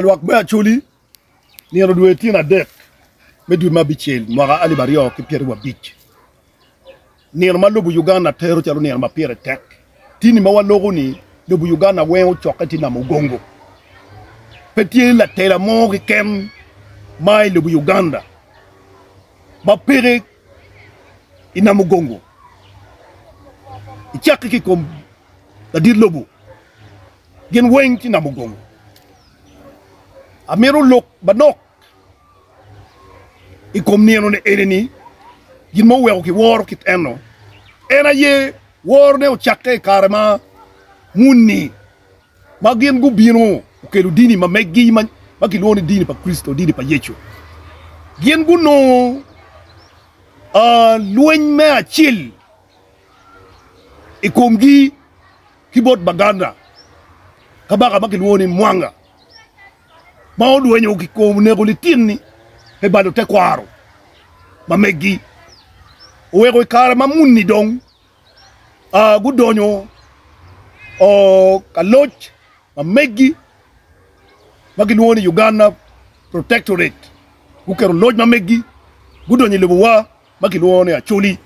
Lwak me Acholi nino dwe 3 me dwe me abicel mwaka 2025, nino ma lobo Uganda tero calo nino ma pire tek. Tini ma waloko ni lobo Uganda weng ocokke tye namo gongo. Pe tye latela mo keken ma i lobo Uganda ma peke i namo gongo. Icakke ki i kom ladit lobo gin weng tye namo gongo. Amito lok manok i kom nino-ni eni-ni, gin ma oweko kiworo kit eno, en aye worone ocakke i kare ma muni ma gin gubino okelo dini ma meggi ma kilwongo ni dini pa Kricito, dini pa Yecu. Gin gunongo lweny me acel i komgi ki bot Baganda, kabaka ma kilwongo ni Mwanga, ma olwenyo ki kom neko litini pi balo tekwaro ma meggi. Oweko i kare ma muni dong gudonyo ka loc ma meggi ma kilwongo ni Uganda Protectorate, guketo loc ma meggi gudonyo i lobowa. ma kilwongo ni Acholi,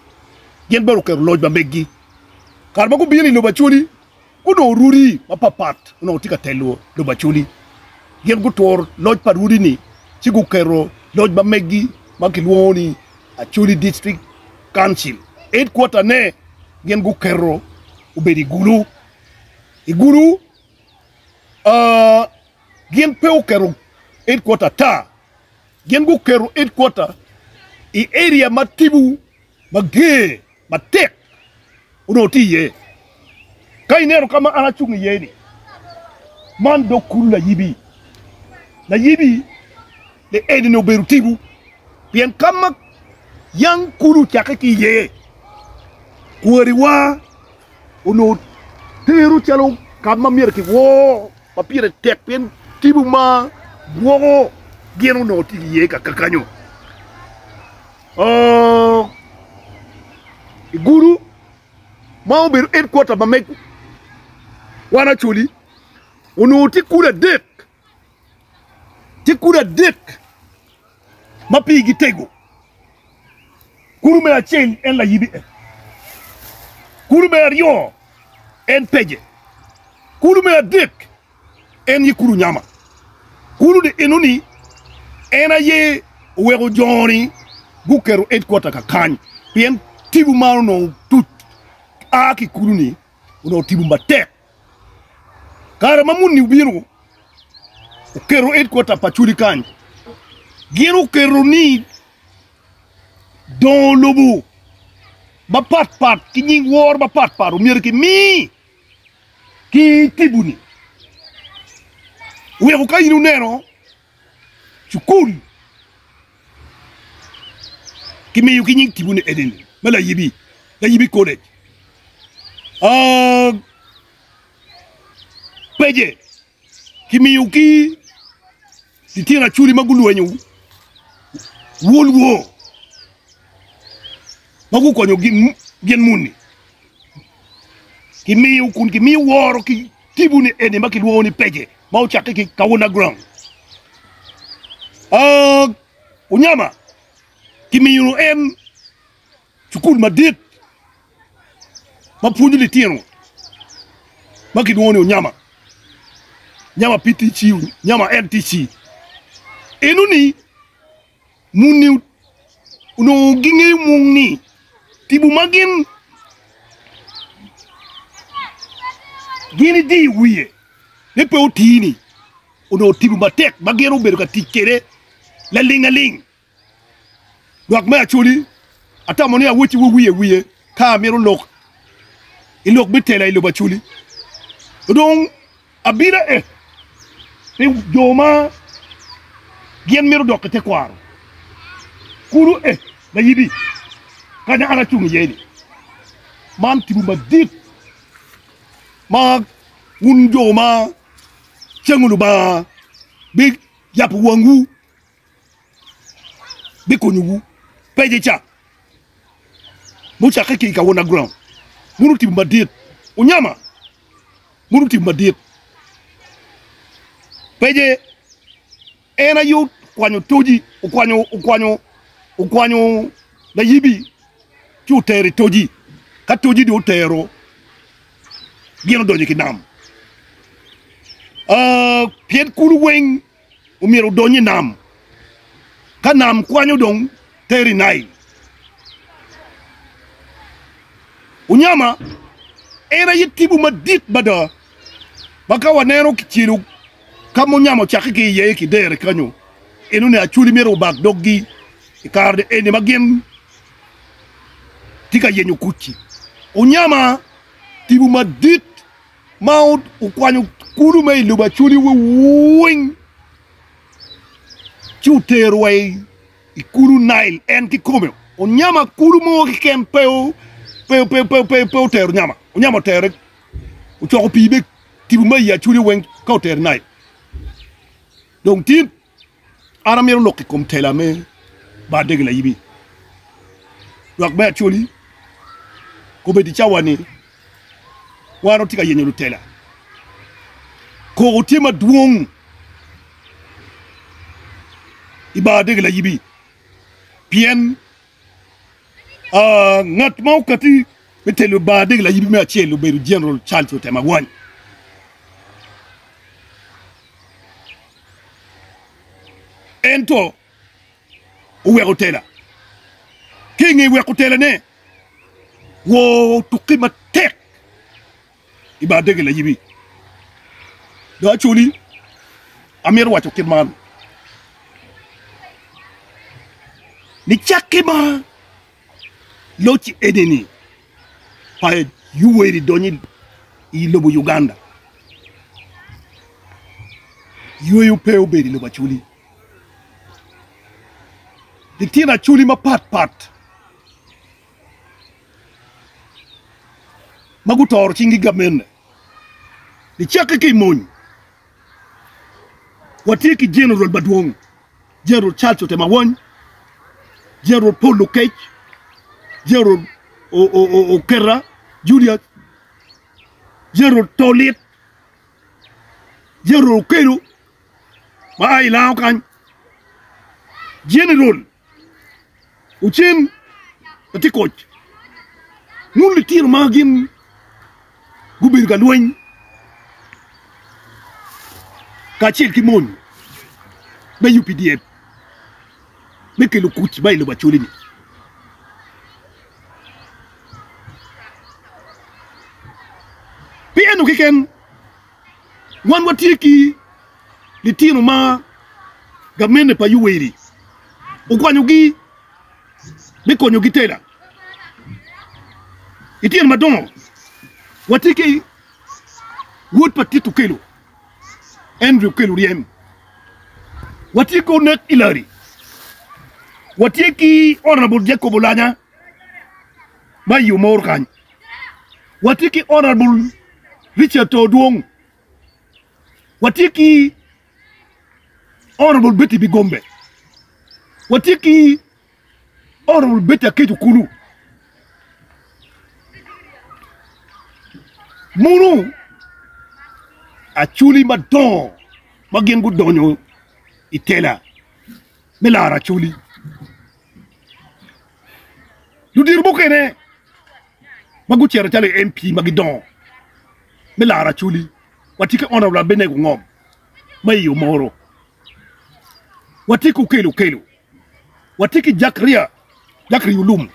gin bene oketo loc ma meggi. Kare ma gubino i lobo Acholi, gunongo rudi mapatpat onongo tye ka telo lobo Acholi. Gin guturo loc pa rudi-ni ci guketo loc ma meggi ma kilwongo ni Acholi District Council. Headquarter-ne gin guketo obedo i Gulu. I Gulu, gin pe oketo headquarter ata. Gin guketo headquarter i area ma tipo mager matek onongo tye iye. Ka ineno ka ma an acung iye-ni, man dog kulu Layibi. Layibi li eni-ni obedo tipo pien ka ma yang kulu ocakke ki iye, kwariwa onongo tero calo ka ma myero kiwor ma pire tek pien tipo ma gwoko gin onongo tye iye kakakanyo. I gudo ma obedo headquarter ma meg wan Acholi onongo tye kulu adek, tye kulu adek ma pigi tego. Kulu me acel en Layibi en, kulu me aryo en Peje, kulu me adek en ye kulu Nyama. Kulu-ni enoni en aye oweko jo-ni guketo headquarter kakany pien tipo man onongo tuc a ki i kulu-ni onongo tipo matek. Kare ma muni obino oketo headquarter pa Acholi kany, gin oketo ni dongo lobo mapat pat ki nying woro mapat pat omyero kimi ki tipo-ni. Weko ka in oneno cukul kimiyo ki nying tipo-ni eni me Layibi, Layibi College. Pece kimiyo ki litino acholi ma gulwenyo World War ma gukonyo gin muni kimiyo kun kimiyo woro ki tipo-ni eni ma kilwongo ni pece ma ocakke ki Kawuna Ground. Onyama kimiyo en cukul madit ma pwonyo litino ma kilwongo ni Onyama, Nyama PTC, Nyama NTC. Enoni muni onongo gingeyo mung ni tipo ma gin gin idiyo wiye ni pe oti-ni onongo tipo matek ma gin obedo ka tic kwede laling aling. Lwak me Acholi, atamo ni awecciwu wiye wiye ka amito lok i lok me tela i lobo Acholi. Dong abino e pi jo ma gin mito dok i tekwaro kulu e layibi kanya an acung iye-ni. Man tipo madit ma wun jo ma cengo Lubanga biyabo wangwu. bikonyowu pece ca mucakke ki i Kawona Ground wun otimo madit wunyama wun otimo madit pece. En aye okwanyo toji, okwanyo, okwanyo, okwanyo layibi ci otero i toji. Ka toji dong otero, gin odonyo i kinam. Ah, pien kulu weng omyero odony i nam. Ka nam kwanyo dong tero i Nail. Onyama en aye tipo madit mada ma ka waneno kicelo ka ma onyama ocakke ki iye ki dere kanyo, enoni Acholi myero obak doggi i kare eni ma gin tye ka yenyo kuc-ci. Onyama tipo madit ma okwanyo kulu me i lobo Acholi weng ci otero wa i kulu Nail en kikome. Onyama kulu mo keken pe otero nyama, onyama otere ocoko pii me tipo ma i Acholi weng ka otero i Nail. Dong tin an amito lok i kom tela me bar dege layibi. Lwak me Acholi kobedo i cawa-ni wan watye ka yenyo lutela. Koko tye madwong i bar dege layibi pien ngat ma okati me telo bar dege layibi me acel obedo General Charles Otema Awany. Ento oweko tela. Ki i nge weko telane, woo otukke matek i bar dege layibi. Dong Acholi, amito waco kit man, nicakke ma loc eni-ni pa Yoweri donyo i lobo Uganda, yweyo pe obedo i lobo Acholi. Litino Acholi mapat pat ma gutoro cinggi gamene nicakke ki i mony. Watye ki General madwong, General Charles Otema Awany, General Paul Lokech, General Oketa Julius, General Tolit, General Okello ma a i Lango kany, General Ocen atye koc ngun litino ma gin gubedo ka lweny kacel ki mony me UPDF me kelo kuc ma i lobo Acholi-ni. Pi eno keken wan watye ki litino ma gamente pa Yoweri okwanyogi me konyogi tela. I tyen madongo, watye ki wod pa Tito Okello, Andrew Okello Ryem, watye ki Onek Ilari, watye ki Honorable Jacob Olanya ma i Omoro kany, watye ki Honorable Richard Todwong. Watye ki Honourable Betty Bigombe, watye ki Honourable Betty Akeco Kulu. Munu Acholi madongo ma gin gudonyo i tela me laro Acholi. Ludito mukene ma gucito calo i MP ma gidongo me laro Acholi watye ki Honourable Abenego Ngom ma i Omoro, watye ki Okello Okello, watye ki Jack Ria, Jack Rio Lum,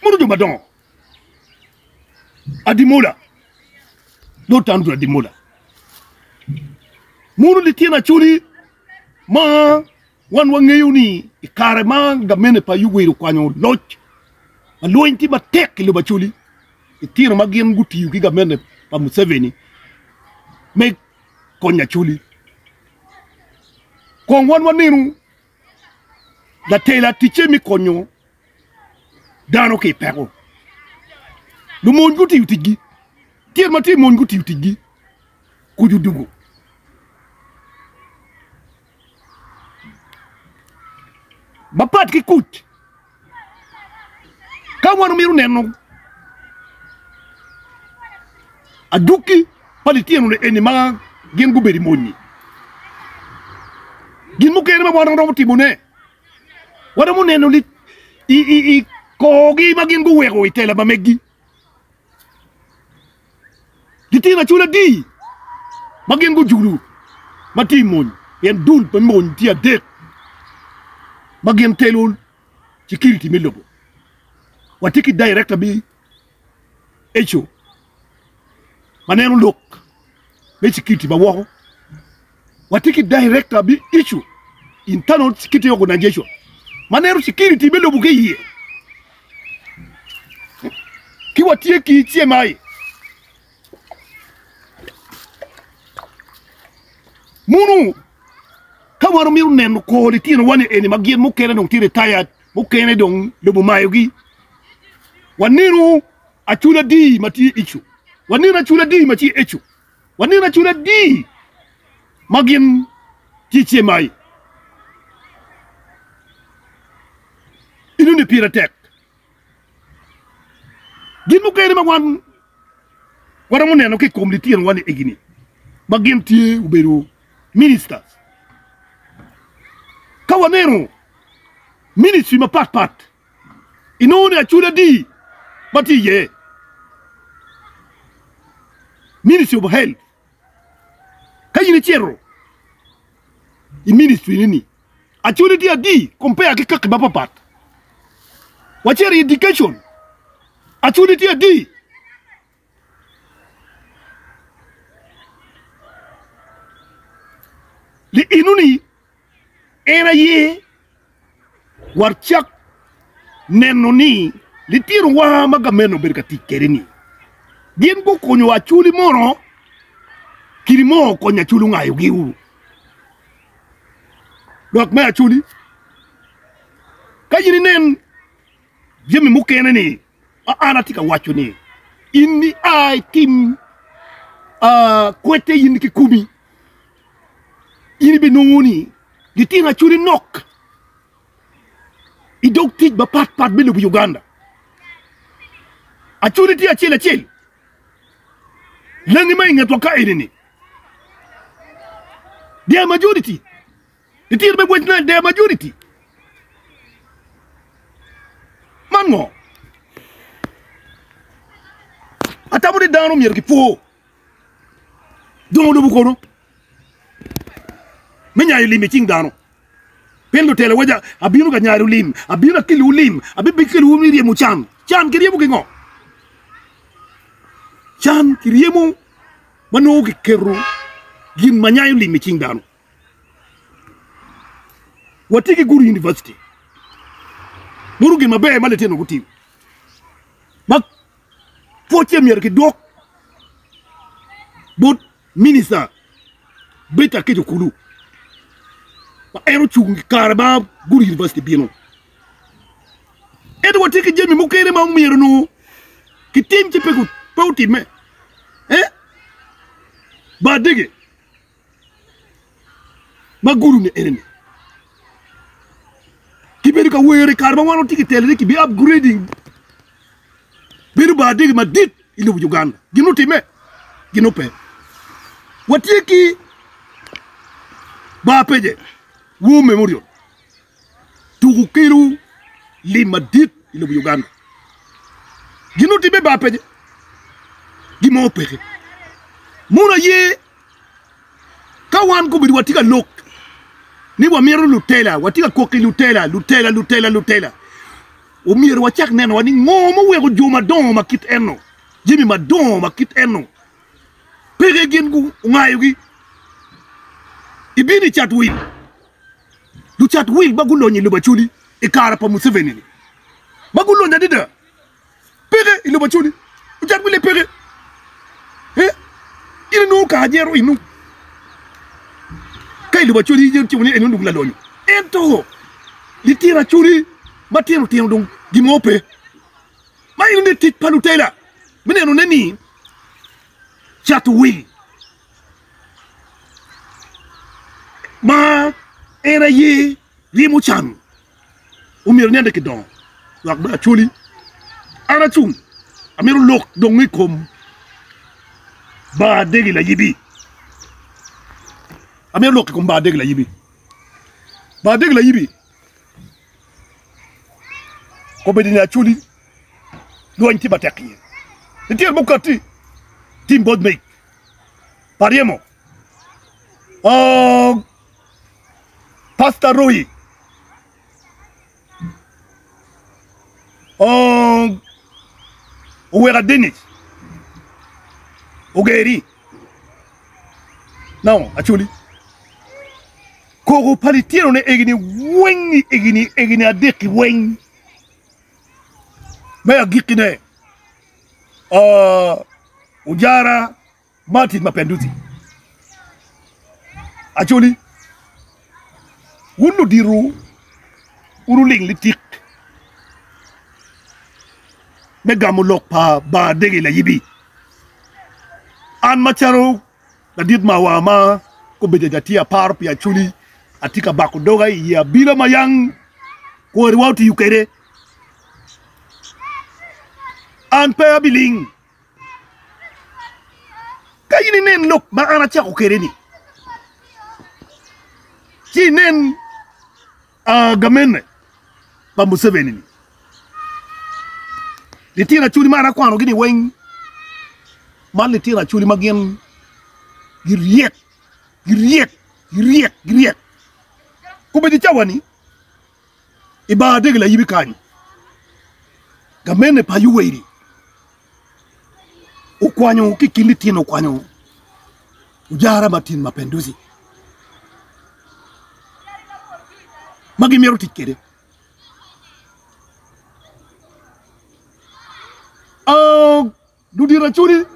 mono jo madongo, Adimola, Lord Andrew Adimola, mono litino Acholi ma wan wangeyo ni i kare ma gamene pa Yoweri okwanyo loc ma lweny tye matek i lobo Acholi, Litino ma gin gutiyo ki gamente pa Museveni me konyo Acholi. Kong wan wanenu latela ticce me konyo dano ki i peko. Lumony gutiyo ticgi, tyen ma tye i mony gutiyo ticgi kuc odugo. Mapat ki kuc. Ka wan omito neno adwogi pa litino eni ma gin gubedo i mony-nyi. Gin mukene ma wan waromo timone, waromo neno i korgi ma gin guweko i tela ma meggi. Litino acula adi ma gin gujulo ma tye i mony? Pien dul me mony tye adek ma gin telo cikiriti me lobo. Watye ki dairekta me ECO ma neno lok me cikiriti ma woko. Watye ki dairekta me ICO, Internal Security Organization, ma neno cikiriti me lobo ki iye. Ki watye ki CMI. Munu ka wan omito neno kor litinowa ni eni ma gin mukene dong tye retired, mukene dong lobo mayogi, wanenu acula adi ma tye ICO, wanenu acula adi ma tye ECO. Waneno acula adi ma gin tye i CMI? Inoni pire tek. Gin mukene ma wan waromo neno ki i kom litinowa ni egini ma gin tye obedo ministers. Ka waneno ministry mapat pat Inongo ni acula adi ma tye iye? Ministry of Health. Ka in icito i ministry ni, acula tye adi compare ki kaki mapapat? Wacito i education, acula tye adi? Li inoni En aye wacak neno ni litinowa ma gamente obedo ka tic kwede-ni gin gukonyo acholi mono kidi mo okonyo acholi ongayogi lwak me acholi. Ka in inen jami mukene-ni ma an atye ka waco-ni, in ia itim kwete in kikomi. In ibinongo ni litino acholi nok i dog tic mapat pat me lobo Uganda. Acholi tye acel acel langi ma i ngetwa ka eni-ni. They are majority. Litino me West Nile they are majority. Man ngo? Atamo ni dano myero gipwo. Dongo lobo kono me nyayo lim i cing dano. Pien lutela waco, Abino ka nyayo lim, abino akelliwu lim, abikelowu me ryemo can. Can kiryemo ki ngo? Can kiryemo ma nongo kiketo gin ma nyayo lim i cing dano. Watye ki Gulu University. Meno gin maber ma litino gutimo. Ma Pwocce myero kidwok bot minista Betty Akeco Kulu ma en ocung i kare ma Gulu University bino. Ento watye ki jami mukene ma omyero onongo kitim ci pe otimme. Eh? Bar dege. ma gudo-ni eni-ni kibedo ka wero i kare ma wan watye ki telo ni kibi upgrading bedo bar dege madit i lobo Uganda. Gin otimme? Gin ope. Watye ki bar pece War Memorial tuko kelo lim madit i lobo Uganda. Gin otimme bar pece gin mo peke. Mono aye Ka wan kobedo watye ka lok ni wamito lutela, watye ka kok i lutela, lutela, lutela, lutela, omyero wacak nenowa ni ngo muweko jo madongo ma kit eno, jami madongo ma kit eno peke gin gungayogi. Ibino i cat wil, lucat wil ma gulonyo i lobo Acholi i kare pa Museveni-ni, ma gulonyo adada. Peke i lobo Acholi, ocat wille peke. Eh, in inongo kaka jero inu. Ka i lobo Acholi in itimo ni eno dong lalonyo. Ento litino Acholi matino tino dong gin mo pe. Ma eno ni tic pa lutela me nenone ni cato wil ma en aye ryemo can. Omyero nente ki dongo lwak me Acholi. An acung amito lok dong i kom bar degi layibi. Amito lok i kom bar degi layibi. Bar degi layibi kobedo ni Acholi lweny tye matek iye. Litino mukati tim bot meg pa ryemo. Pastor Roy Oweka Dennis Ogeri Now Acholi koko pa litino ne egini weng egini egini adek-ki weng me agikkine Ojara Martin Mapenduzi Acholi wun ludito wun wuling litik me gamo lok pa bar dege layibi. An macalo ladit mawa ma kobedo atye aparo pi Acholi atye ka bako doga i abila ma yang kwariwa otiyo kwede. An pe abiling. Ka in inen lok ma an acako kwede-ni, ci inen gamene pa Museveni-ni. Litino acholi ma an akwanogi-ni weng, man litino acholi ma gin giryek, giryek, giryek, giryek. Kobedo i cawa-ni, i bar dege layibi kany, gamene pa Yoweri okwanyo ki i kin litino okwanyo ojara Martin Mapenduzi ma gimito tic kwede. Ludito Acholi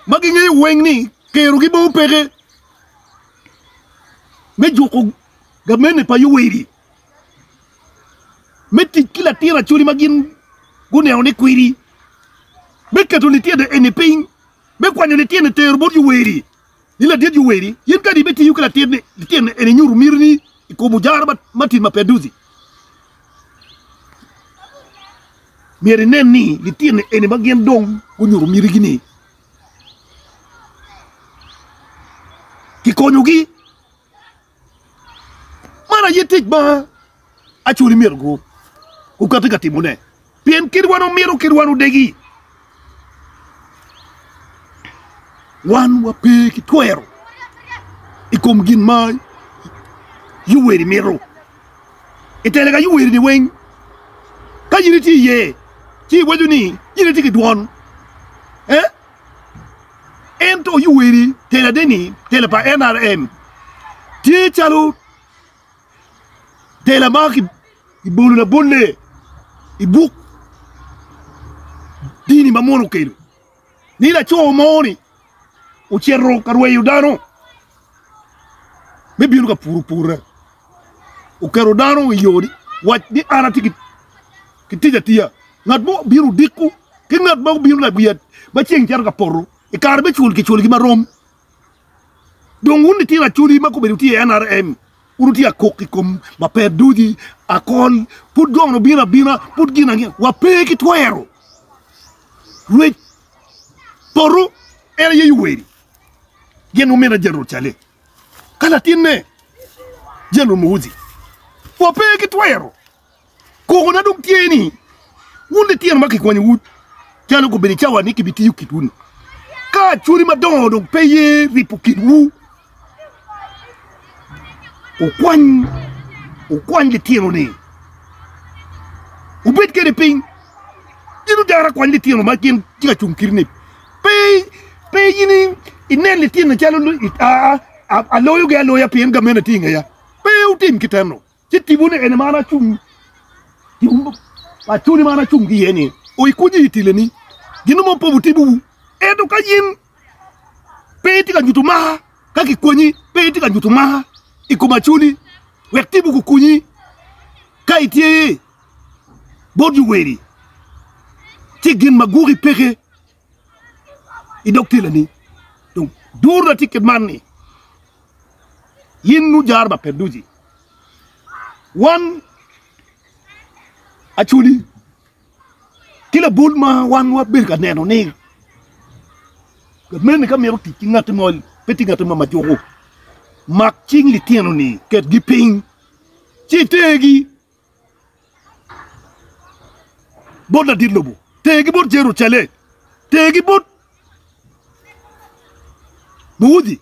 ma gingeyo weng ni kerogi bor peke me juko gamente pa Yoweri me tic ki latin Acholi ma gin guneno ni kwiri me keto litino eni piny me kwanyo litino tero bot Yoweri ni ladit Yoweri in kadi ibitiyo ki latin litino eni nyuto mitini i kom ojara Martin Mapenduzi. Myero inen ni litino eni ma gin dong gunyuto mitigi-ni kikonyogi. Man aye tic ma Acholi myero gukati ka timone pien kit wan omito kit wan odegi. Wan wape ki twero i kom gin ma Yoweri mito. I tele ka Yoweri-ni weng, ka in itye iye, ci iwaco ni in itye ki dwon. Eh? Ento Yoweri tela-ni, tela pa NRM, tye calo Tela ma kibolo labolle i buk dini ma mono okelo ni laco mo-ni ocito ka rweyo dano me bino ka puro purre oketo dano i yo ni wac ni an atye ki tic atiya ngat mo obino odiko ki ngat ma obino lagwiya ma ceng cito ka poto i kare me cul kiculogi marom. Dong wun litino acholi ma kobedo wutye i NRM, wun wutye akok i kom maper duci, akol, pud gong obino abina, pud gin angin, wape ki twero. Rwec poto en aye Yoweri, gin omine General Cale, ka latinne General Muhoozi. Wape ki twero. Kokona dong tye ni, wun litino ma kikwanyowu calo gubedo i cawa ni kibitiyo kitwu-ni, ka acholi madongo dong pe ye ripo kinwu, wukwany wukwany litino-ni, wubed kwede piny. In odara kwany litino ma gin tye ka cung kiti-ni, pe pe in inen litino calo aloyogi aloya pien gamente tye i ngeya, pe wutim kiteno. Ci tiponi ene ma an acung, tipo pa Acholi ma an acung ki iye-ni, oikuc i tileni, gin mo pe obitibowu. Ento ka in pe itye ka nyuto mar, ka kikonyi pe itye ka nyuto mar i kom Acholi, wek tipo gukonyi ka itye bot Yoweri, ci gin ma gwoki peke i dog tileni. Dong durna tye kit man ni, In ojaro pa Perduci, wan Acholi ki labol ma wan wabedo ka neno ni gamente ka mito tic ki ngati mo pe tye ngati mo ma juko mak cing litino-ni ketgi piny. Ci itergi bot ladit lobo, tergi bot Jerucalem, tergi bot Buuji.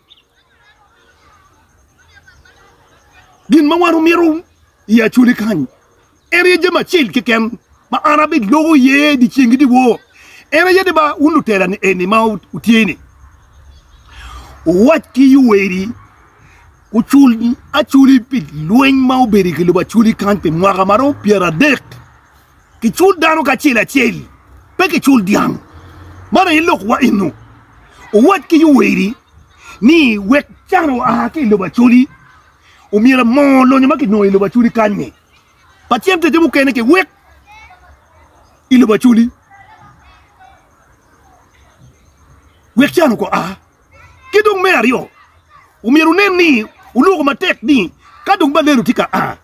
Gin ma wan omito i Acholi kany en aye jami acel keken ma an abiloko iye dyeceng ki dyewor. En aye ni ba wun lutela ni eni ma wutye-ni, wuwac ki Yoweri Ocul Acholi pi lweny ma obedo i lobo Acholi kany pi mwaka ma romo 30. Kicul dano kacel acel, pe kicul dyang. Man aye lok wa eno. Owac ki Yoweri ni wek can oa ki i lobo Acholi, omyero moo lonyo ma kinongo i lobo Acholi kany-nyi. Pacente mukene kiwek i lobo Acholi wek can oa. Ki dong me aryo, omyero wunen ni wuloko matek ni ka dong balelo tye ka a,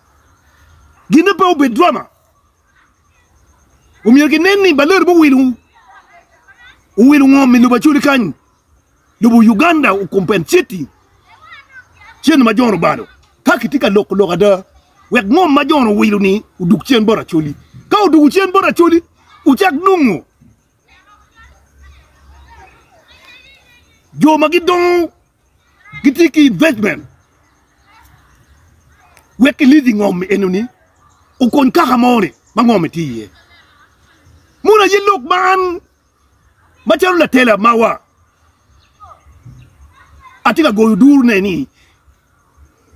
ginne pe obed drama. Omyero ginen ni balelo muwilo owilo ngom i lobo Acholi kany, lobo Uganda okompenseti cente ma Jon obalo. Ka kitye ka loko lok ada, wek ngom ma Jon owilo-ni odug cen bot Acholi. Ka odugo cen bot Acholi, wucak nongo Jo ma gidongo gitye ki investment wek ki leasing ngom enoni okony kaka mo ni ma ngom tye iye. Mono aye lok ma an macalo latela mawa atye ka goyo durune ni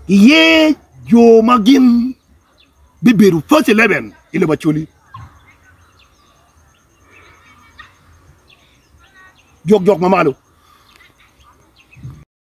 iye jo ma gin bibedo first 11 i lobo Acholi. Jok jok ma malo.